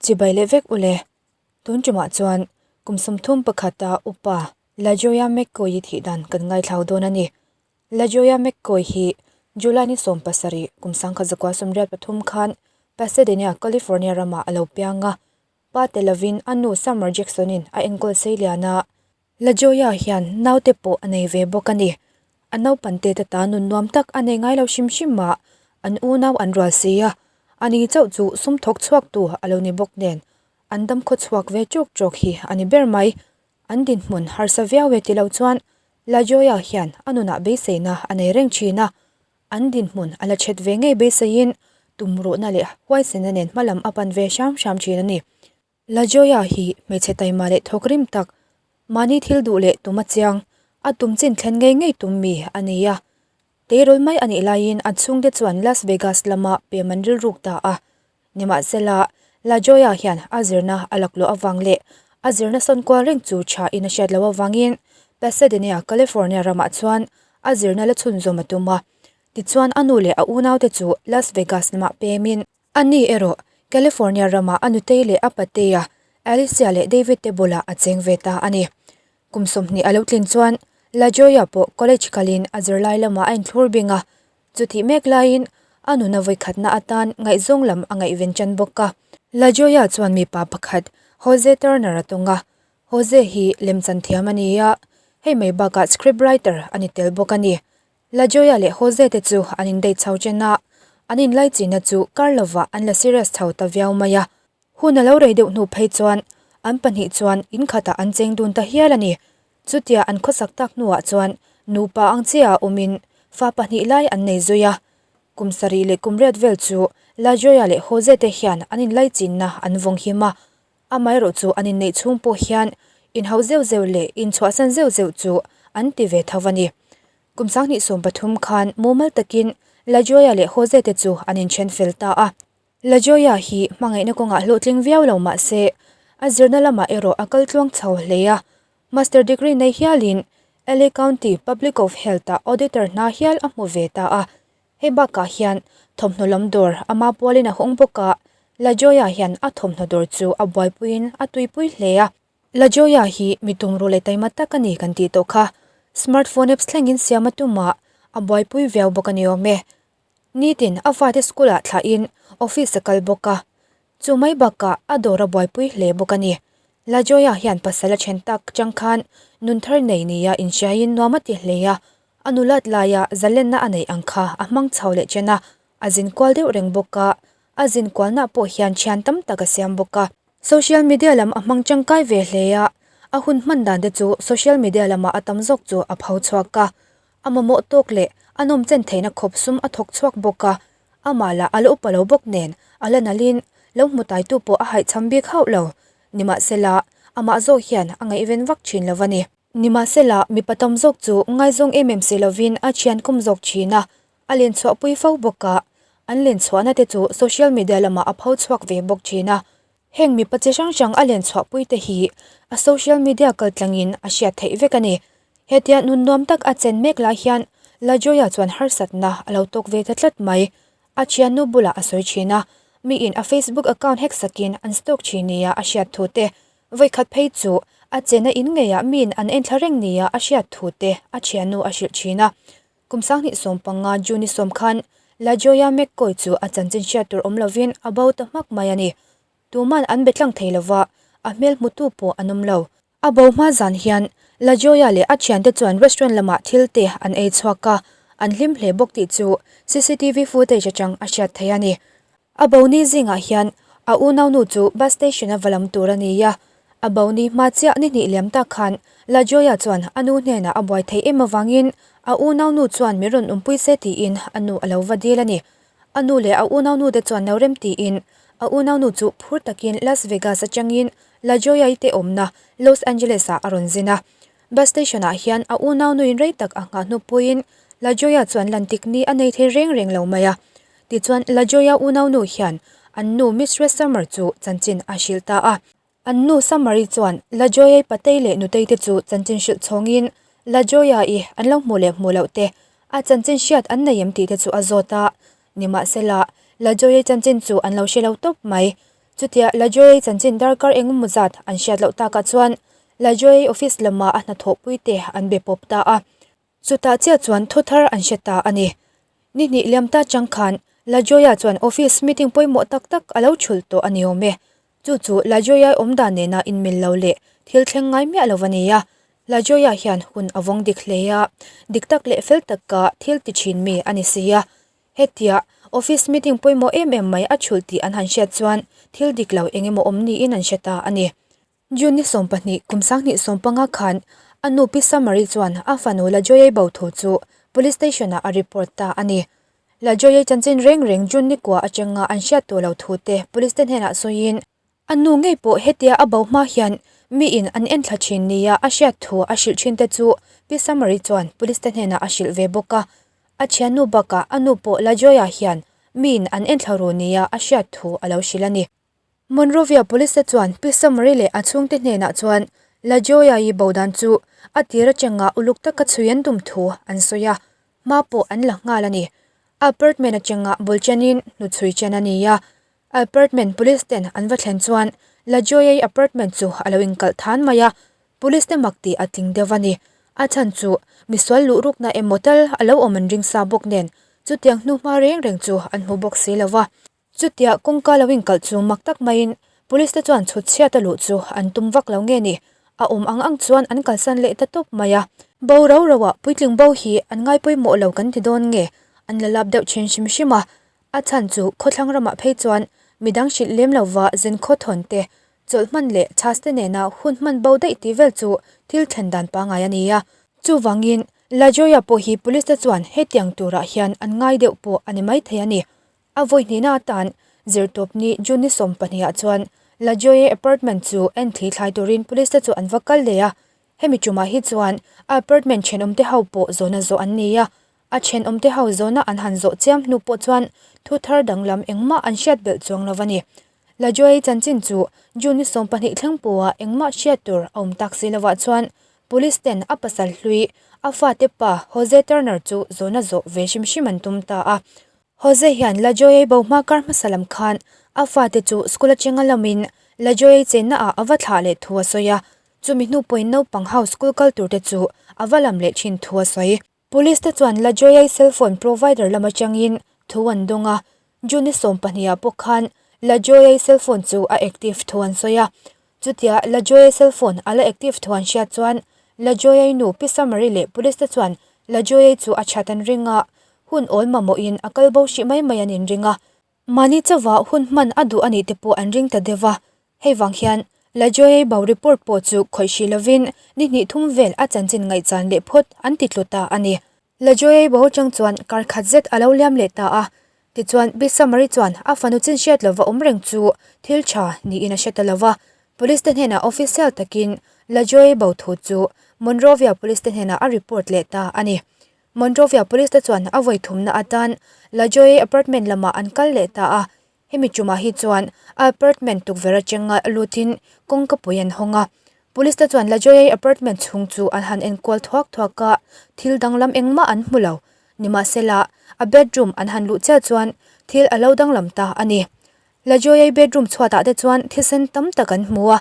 Chibai leh vek ule. Tun tumah chuan kum 31 a upa LaJoya McCoy-i thih dan kan ngaithlau dawn a ni. LaJoya McCoy hi July ni 17 kum 1983 khan Pasadena, California ramah a lo piang a. Pa te lovin a nu Summer Jackson-in a enkawl sei lian a. LaJoya hian naute pawh a nei ve bawk a ni. A naupan te ta nun nuam tak a nei ngai lo hrim hrim a, an unau an rual si a, ani chauh chu sum thawk chhuak tu a lo ni bawk nen, an dam khaw chhuak ve chawk chawk hi a ni ber mai. An dinhmun harsa viau e ti lo chuan LaJoya hian a nunah beiseina a nei reng thin a, an dinhmun a la chhet ve ngei beiseiin tumruhna leh huaisena nen hmalam a pan ve hram hram thin a ni. LaJoya hi hmeichhe taima leh thawk rim tak, mahni thil duh leh tum a chiang, a tum chin thlen ngei ngei tum mi a ni a. Teirawl mai a nih laiin a chhungte chuan Las Vegas lama pem an rilruk ta a. Nimahsela, LaJoya hian a zirna a laklawh avang leh a zirna sawn kual reng chu tha in a hriat loh avangin Pasadena, California ramah chuan a zirna la chhunzawm a tum a. Tichuan a nu leh a unaute chu Las Vegas lamah pemin, A ni erawh, California rama a nutei leh a patea Alicia leh David te bulah a cheng ve ta a ni. Kum 20 a lo tlin chuan La Joya pawh college kalin a zirlai lamah a inthlur bing a, chutih mek laiin a nuna vawikhatna atan ngaihzawng lam a ngaihven tan bawk a. La Joya chuan mipa pakhat Jose Turner a tawng a, Jose hi lemchan thiam a ni a, hei mai bakah script writer a ni tel bawk a ni. La Joya leh Jose te chu an indate chho chen a, an inlaichina chu kar lovah an la serious chho ta viau mai a. Hun a lo rei deuh hnu phei chuan an pahnih chuan in khatah an cheng dun ta hial a ni. Chutia an khawsak tak hnuah chuan nupa ang chiah awmin fa pahnih lai an nei zui a. Kum sarih leh kum riat vel chu La Joya leh Jose te hian an inlaichinna an vawng him a. Amaherawh chu an inneih chhung pawh hian inhauh zeuh zeuh leh inchhuahsan zeuh zeuh chu an ti ve tho a ni. Kum 2013 khan mumal takin La Joya leh Jose te chu an inthen fel ta a. La Joya hi hmangaihna kawngah hlawhtling viau lo mah se, a zirna lamah erawh a kal tluang chho hle a. Master degree nei hialin LA County Public of Health-ah auditor hna hial a hmu ve ta a. Hei bakah hian thawmhnaw lam dawr ama pualin a hawng bawk a, La Joya hian a thawmhnaw dawr chu a buaipuiin a tuipui hle a. La Joya hi mi tumruh leh taima tak a ni kan tih tawh kha. Smartphone apps thlengin siam a tum a, a buaipui viau bawk a ni awm e. Nitin a fate school ah thlahin office a kal bawk a, chu mai bakah a dawr a buaipui hle bawk a ni. La Joya hian pasal a then tak chang khan nun thar nei nia inhriaiin nuam a ti hle a, A nulat laia zalenna a neih ang kha a hmang chho leh chen a, a zin kual deuh reng bawk a, a zin kualnaah pawh hian thian tam tak a siam bawk a. Social media lam a hmang tangkai ve hle a, a hun hman dan te chu social media lamah a tam zawk chu a pho chhuak a, a mamawh tawk leh a nawm chen theihna khawp sum a thawk chhuak bawk a, amah lah a la upa lo bawk nen a la nalhin lo hmu taitu pawh a haihchham bik hauh lo, nimahsela amah zawk hian a ngaihven vak thin lo a ni. Nimahsela, mipa tam zawk chu ngaizawng em em si lovin a thian kum zawk thin a, a len chhuahpui fo bawk a, an len chhuahna te chu social media lamah a pho chhuak ve bawk thin a. Heng mipa chi hrang hrang a len chhuahpui te hi a social media kaltlangin a hriat theih vek a ni. Hetia nun nuam tak a chen mek lai hian LaJoya chuan harsatna a lo tawk ve ta tlat mai. A thiannu bulah a sawi thin a, miin a Facebook account hack sakin an stalk thin nia a hriat thu te, Vawikhat phei chu a chena in ngeiah miin an enthla reng nia a hriat thu te a thiannu a hrilh thin a. Kum 2015 June 10 khan La Joya McCoy chu a chanchin hriat tur awm lovin a bo ta hmak mai a ni. Tuman an be tlang thei lova, a hmel hmutu pawh an awm lo. A bo hma zan hian La Joya leh a thiante chuan restaurant lamah thil te an ei chhuak a, an hlim hle bawk tih chu CCTV footage atang a hriat theih a ni. A bo ni zingah hian a unaunu chu bus station a va lam tur a ni a, a bo ni hma chiah ni hnih liam tak khan La Joya chuan a nu hnenah a buai theih em avangin a unaunu chuan min rawn awmpui se tiin a nu a lo va dil a ni. A nu leh a unaunu te chuan lo rem tiin a unaunu chu phur takin Las Vegas atangin La Joya-i te awmna Los Angeles-ah a rawn zin a. Bus station ah hian a unaunuin rei tak a nghah hnu pawhin La Joya chuan lan tik ni a nei thei reng reng lo mai a. Tichuan La Joya unaunu hian an nu Mistress Summer chu chanchin a hrilh ta a. An nu Summer-i chuan La Joya-i patei leh nutei te chu chanchin hrilh chhawngin La Joya-i an lo hmuh leh hmuh loh te, a chanchin hriat an nei em tih te chu a zawt a. Nimahsela, La Joya-i chanchin chu an lo hre lo tawp mai. Chutia Lajoie chanchin darkar engemaw zat an hriat loh takah chuan Lajoie office lama a hnathawhpuite an be pawp ta a. Chutah chiah chuan thu thar an hre ta a ni. Ni hnih liam ta chang khan Lajoia chuan office meeting pawimawh tak tak a lo thulh tawh a ni awm e. Chu chu Lajoia awm dan nena inmil lo leh thil thleng ngai miah lo a ni a. Lajoia hian hun a vawng dik hle a, dik tak leh fel taka thil ti thin mi a ni si a. Hetia office meeting pawimawh em em mai a thulh tih an han hriat chuan thil dik lo eng emaw awm niin an hre ta a ni. June ni 20 kum 2015 khan a nu Pi Samari chuan a fanu Lajoyei bo thu chu Police Station ah a report ta a ni. Lajoyei chanchin reng reng June ni kua atanga an hriat tawh lo thu te Police te hnenah sawiin a nu ngei pawh hetia a bo hma hian miin an enthla thin nia a hriat thu a hrilh thin te chu Pi Samari chuan Police te hnenah a hrilh ve bawk a. A thiannu bakah a nu pawh Lajoya hian miin an enthla ru nia a hriat thu a lo hrilh a ni. Monrovia Police te chuan Pi Samari leh a chhungte hnenah chuan La Joya-i bo dan chu a tir atanga uluk taka chhui an tum thu an sawi a, hma pawh an la nghal a ni. Apartment atanga bul chenin hnuchhui chen a ni a, apartment police ten an va thlen chuan La Joya-i apartment chu a lo inkalh than mai a, police te mak tih a tling deuh a ni. A chhan chu misual luh rukna emaw tal a lo awm an ring sa bawk nen chutiang hnuhma reng reng chu an hmu bawk si lo va. Chutia kawngka lo inkalh chu mak tak maiin police te chuan chhut chhiat a luh chu an tum vak lo nge ni, a awm ang ang chuan an kalsan leh ta tawp mai a. Bo rau rau ah puitling bo hi an ngai pawimawh lo kan ti dawn nge an la lap deuh thin hrim hrim a, a chhan chu khawthlang ramah phei chuan midang hrilh lem lova zen khaw thawn te, chawlh hman leh chhas te nena hun hman bo daih tih vel chu thil thlen dan pangngai a ni a. Chuvangin Lajoya pawh hi police te chuan hetiang turah hian an ngai deuh pawh a ni maithei a ni. A vawi hnihna atan zirtawpni June ni 20 ah chuan La Joie apartment chu en thli thlai turin police te chu an va kal leh a, hemi tumah hi chuan a apartment thenawmte ho pawh zawhna zawh an ni a, a thenawmte ho zawhna an han zawh chiam hnu pawh chuan thu thar danglam engmah an hriat belh chuang lo a ni. La Joie chanchin chu June ni 20 thleng pawha engmah hriat tur a awm tak si lovah chuan police ten a pasal hlui a fate pa Jose Turner chu zawhna zawh ve hrim hrim an tum ta a. Jose hian La Joyei bo hma kar hmasa lam khan a fate chu school atanga lamin La Joyei chenna ah a va thlah leh thu a sawi a, chumi hnu pawhin naupang ho school kal tur te chu a va lam leh thin thu a sawi. Police te chuan La Joyei cellphone provider lam atangin thu an dawng a, June ni 20 ah pawh khan La Joyei cellphone chu a active thu an sawi a, Chutia La Joye cellphone a la active thu an hriat chuan La Joye nu Pi Samari leh police te chuan La Joye chu a that an ring a, hun awl mamawhin a kal bo hrih mai mai an inring a. Mahni chauha hun hman a duh a nih te pawh an ring ta deuh a, hei vang hian La Joye bo report pawh chu khawih hrih lovin ni hnih thum vel a chanchin ngaihchan leh phawt an ti tlu ta a ni. La Joye bo atang chuan kar khat zet a lo liam leh ta a, tichuan Pi Samari chuan a fanu chin hriat lova awm reng chu thil tha niin a hre ta lova, Police te hnenah official takin La Joye bo thu chu Monrovia Police te hnenah a report leh ta a ni. Monrovia Police te chuan a vawi thumna atan La Joye apartment lamah an kal leh ta a, Hemi tumah hi chuan a apartment tukverh atanga lutin kawngka pui an hawng a, police te chuan La Joyei apartment chhung chu an han enkual thuak thuak a, thil danglam engmah an hmu lo. Nimahsela, a bedroom an han luh chiah chuan thil a lo danglam ta a ni. La Joyei bedroom chhuatah te chuan thisen tam tak an hmu a,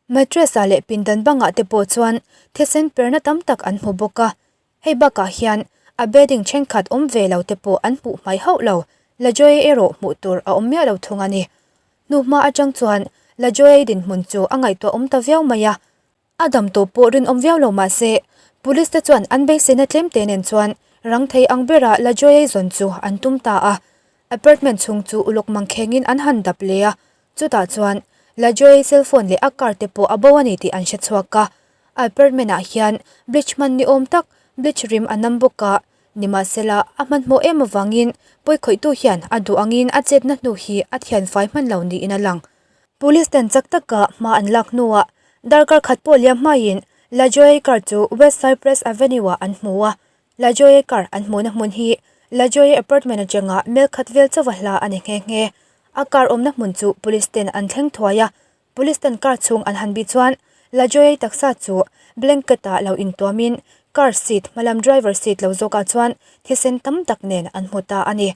mattress ah leh pindan bangah te pawh chuan thisen perna tam tak an hmu bawk a, Hei bakah hian a bedding thenkhat awm ve lo te pawh an hmuh hmai hauh lo, La Joy erawh hmuh tur a awm miah lo thung a ni. Hnuhma atang chuan La Joy dinhmun chu a ngaihtuah awm ta viau mai a, a dam tawh pawh rinawm viau lo mah se, police te chuan an beiseina tlem te nen chuan rang thei ang bera La Joy zawn chu an tum ta a. Apartment chhung chu uluk mangkhengin an han dap leh a, chutah chuan La Joy cellphone leh a car te pawh a bo a ni tih an hre chhuak a. Apartment ah hian bleach hman ni awm tak bleach rim a nam bawk a, nimahsela a hmanhmawh em avangin pawikhawihtu hian a duh angin a chetna hnu hi a thianfai hman lo niin a lang. Police ten chak taka hma an lak hnuah darkar khat pawh liam hmaiin La Joie car chu West Cypress Avenue ah an hmu a, La Joie car an hmuhna hmun hi La Joie apartment atanga mel khat vel chauha hla a ni nghe nghe. A car awmna hmun chu police ten an thleng thuai a, Police ten car chhung an han bih chuan La Joie taksa chu blanket ah lo intuamin car seat hmalam driver seat lo zawkah chuan thisen tam tak nen an hmu ta a ni.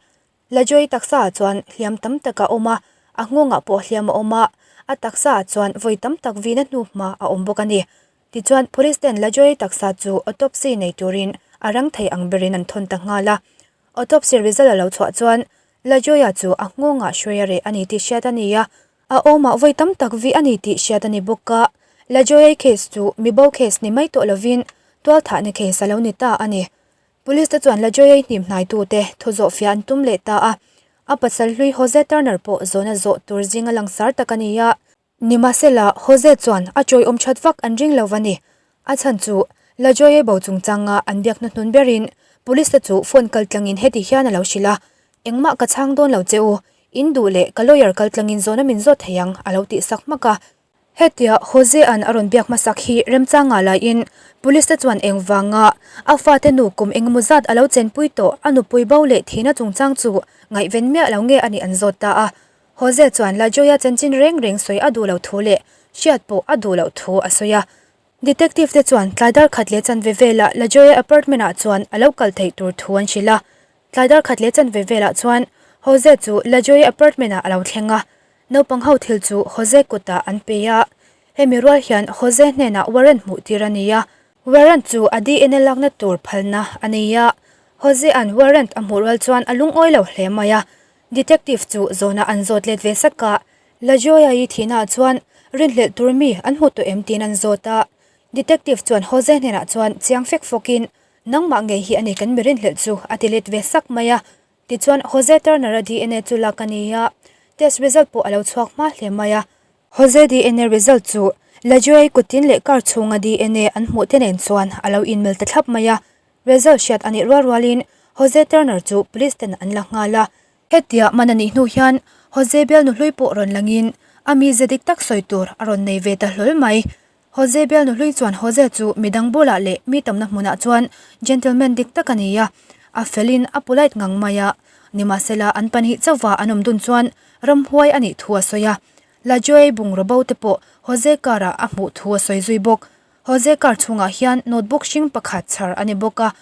La Joie taksa ah chuan hliam tam tak a awm a, A nghawngah pawh hliam a awm a, a taksaah chuan vawi tam tak vihna hnu hma a awm bawk a ni. Tichuan, Police ten Lajoie taksa chu autopsy nei turin a rang thei ang berin an thawn ta nghal a. Autopsy result a lo chhuah chuan Lajoie chu a nghawngah hruai a reh a ni tih hriat a ni a, a awmah vawi tam tak vih a ni tih hriat a ni bawk a. Lajoie case chu mibo case ni mai tawh lovin tualthahna case a lo ni ta a ni. Police te chuan Lajoie hnim hnaitute thu zawhfiah an tum leh ta a, a pasal hlui Jose Turner pawh zawhna zawh tur zinga langsar tak a ni a. Nimahsela, Jose chuan a chawiawm that vak an ring lo va ni. A chhan chu, Lajoie bo chungchanga an biak hnuhnun berin Police te chu phone kaltlangin heti hian a lo hrilh a, Engmah ka chhang dawn lo che u, in duh leh ka lawyer kaltlangin zawhna min zawt thei ang, a lo tih sak hmak a. Hetia Jose-a'n a rawn biak hmasak hi remchanga laiin Police te chuan engvanga a fate nu kum engemaw zat a lo chenpui tawh a nupui bo leh thihna chungchang chu ngaihven miah lo nge a nih an zawt ta a. Jose chuan La Joya chanchin reng reng sawi a duh loh thu leh hriat pawh a duh loh thu a sawi a. Detective te chuan tlai dar khat leh chanve velah La Joya apartment ah chuan a lo kal theih tur thu an hrilh a. Tlai dar khat leh chanve velah chuan Jose chu La Joya apartment ah a lo thleng a. Naupang ho thil chu Jose kutah an pe a. Hemi rual hian Jose hnenah warrant hmuh tir a ni a. Warrant chu a DNA lakna tur phalna a nei a. Jose-a'n warrant a hmuh rual chuan a lungawi lo hle mai a. Detective chu zawhna an zawt let ve sak a, La Joya-i thihnaah chuan rinhlelh tur mi an hmu tawh em tiin an zawt a. Detective chuan Jose hnenah chuan chiang fek fawkin, Nangmah ngei hi a ni kan mi rinhlelh chu, a ti let ve sak mai a. Tichuan, Jose Turner-a DNA chu lak a ni a, test result pawh a lo chhuak hma hle mai a. Jose DNA result chu La Joya-i kutin leh car chhunga DNA an hmuh te nen chuan a lo inmil ta thlap mai a. Result hriat a nih rual rualin Jose Turner chu police ten an la nghal a. Hetia man a nih hnu hian Jose bialnu hlui pawh rawn langin a mize dik tak sawi tur a rawn nei ve ta hlawl mai. Jose bialnu hlui chuan Jose chu midang bulah leh mi tamna hmunah chuan gentleman dik tak a ni a, a felin a polite ngang mai a. Nimahsela an pahnih chauva an awm dun chuan ramhuai a nih thu a sawi a. La Joey bungraw bo te pawh Jose car ah a hmuh thu a sawi zui bawk. Jose car chhungah hian notebook hring pakhat chhar a ni bawk a.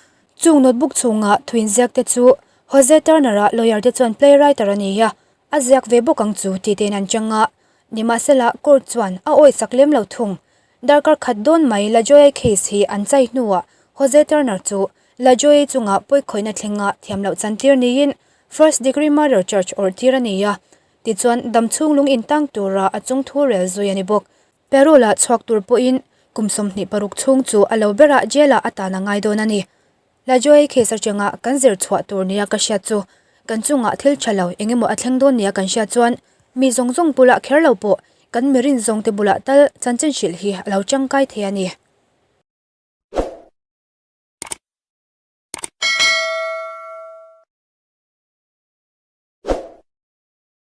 Chung notebook chhunga thuin ziak te chu Jose Turner-a lawyer te chuan playwriter a ni a, a ziak ve bawk ang chu tih tein an chang a. Nimahsela, court chuan a awih sak lem lo thung. Darkar khat dawn mai La Joey case hi an chai hnuah Jose Turner chu La Joey chunga pawikhawihna thlenga thiam loh chantir niin first degree murder charge awrh tir a ni a. Tichuan, damchhung lung intang tura a chung thu rel zui a ni bawk. Parole-ah chhuak tur pawhin kum 26 chhung chu a lo berah jail-ah a tan a ngai dawn a ni. Lajoie case atanga kan zir chhuah tur nia ka hriat chu kan chungah thil tha lo eng emaw a thleng dawn nia kan hriat chuan mi zawng zawng bulah kher lo pawh kan mi rin zawngte bulah tal chanchin hrilh hi a lo tangkai thei a ni.